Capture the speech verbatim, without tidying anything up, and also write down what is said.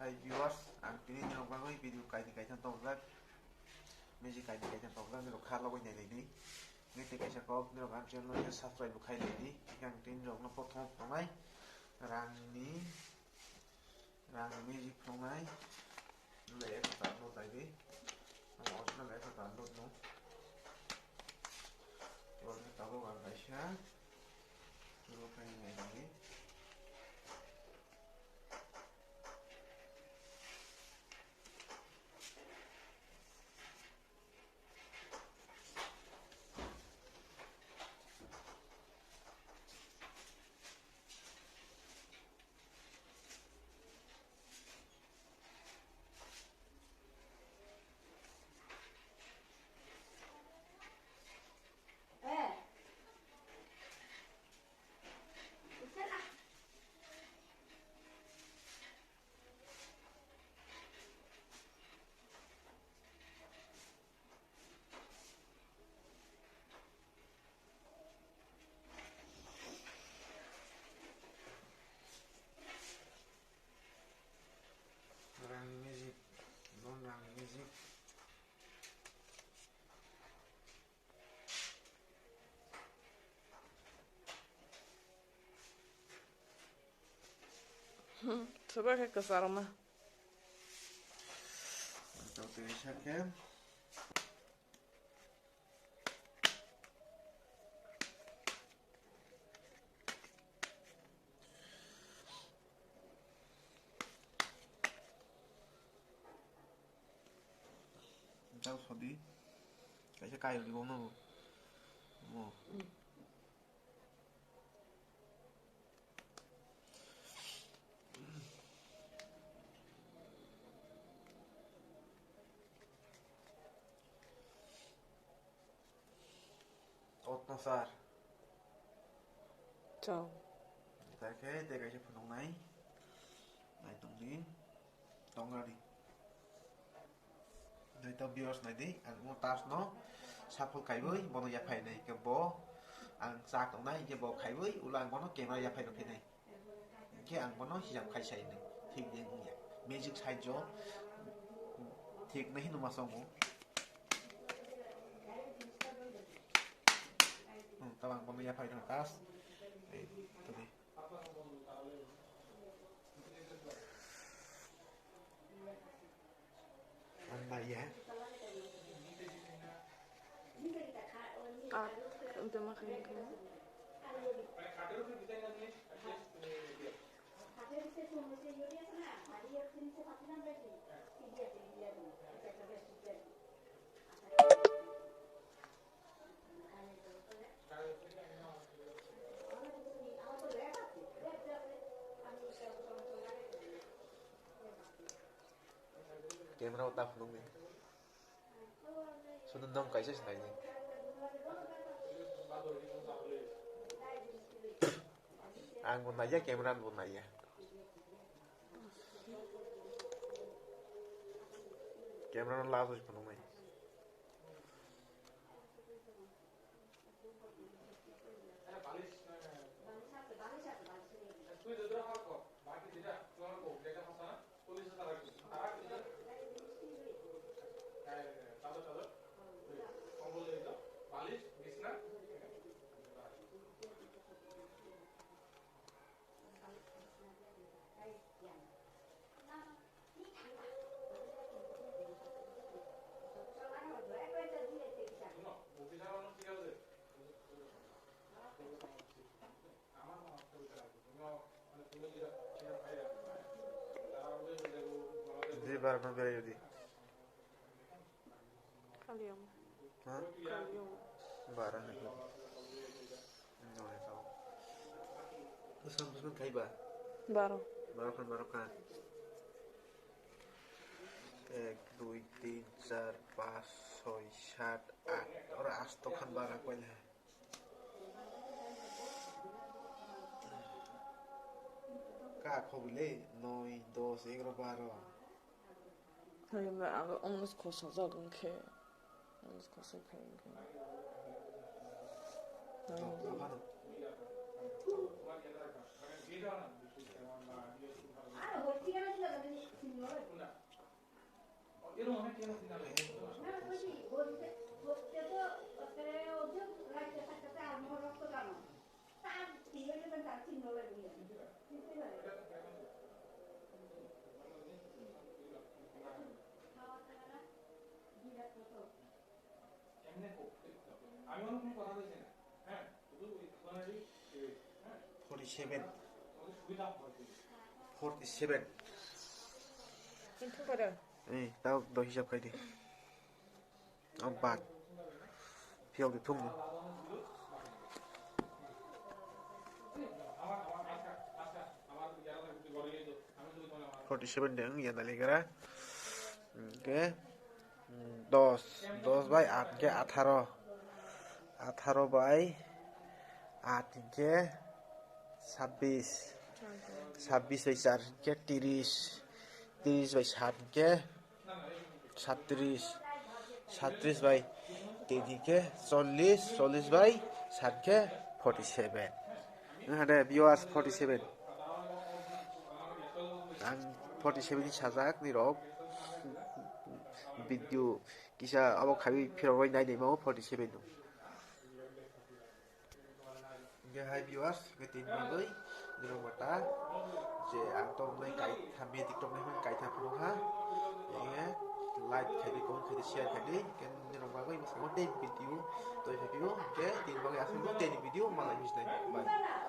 Hi viewers, ang tini norok bagwi video kaini kaitham tongkha. Music kaini kaitham tongkha, norok kha logwi nai laidi. Ngai tei kaisa kok, norok ang channel no subscribe bo khai laidi. Ang tini norok no prothom phunuknai rangni, rangni music phunuknai. Nule ekta no taibi. Ang original ekta download no. Oro tabuk ang kaisa. Oro khai nai laidi. Rang music, non rang music. Soba khe kwcharo ma. Tei sakhe. Jang sodi. Kaisa kairok ni bono. Mo. Otno sir. Chao. Tei khe tei kaisa phunuknai. Nai tongdi. Tongradi. Nai to viewers nai di. Ang mo tas no. Shuffle kaiwi bono yaphai nai ke bo. Ang chak tongnai ke bo kaiwi ulang bono camera yaphai rw phinai. Hingke ang bono hijab khai sai hwnwi thik de wngya. Music side o thik nai hwnwi ma chongo. Hmm, tamo ang bono yaphai rw tas. Ei, tadi. Ang naiya. Ah, ang tama kaya kaya. Camera o ta phunukni. Sudu nong kaisa se naidi. Ang bo naiya, camera bo naiya. Camera no last phunuknai. Di bar no berai di. Kaliam. Ha? Kaliam. Bara hai. No hai tau. Bwswk bwswk khai ba? Baro. Baro khan, baro khan. Ek, dui, tin, char, panch, choi, sat, aat. Oro asto khan bara koila. Ka khobile noi, dos, egaro, baro. Hai ba aga omono khosajak wngkhe. Omono khosajak wngkhe. Dos, dos, baro. Forty seven. Forty seven. Ini tuh pada. Eh, tahu do hisab kai di. Empat. Piok di thum. Forty seven deng, ya dali gara. Oke. Dos, dos by aat ke atharo, atharo by aat ke sabbish, sabbish by char ke tiris, tiris by sat ke satris, satris by tin ke chollis, chollis by sat ke forty seven. Nang hade viewers forty seven. Ang forty seven ni sajak ni rok video kisa abo khawi phirok roi nai nai mau forty seven no. Ge hai viewers, ge tin bagwi nirok bata je ang tong nai kai tha, medik tong nai hwn kai tha phano ha. Ge like khai di, comment khai di, share khai di. Ke nirok bagwi mo tei video toi video. Ge tin bagwi asal mo tei video malai mis nai. Bye.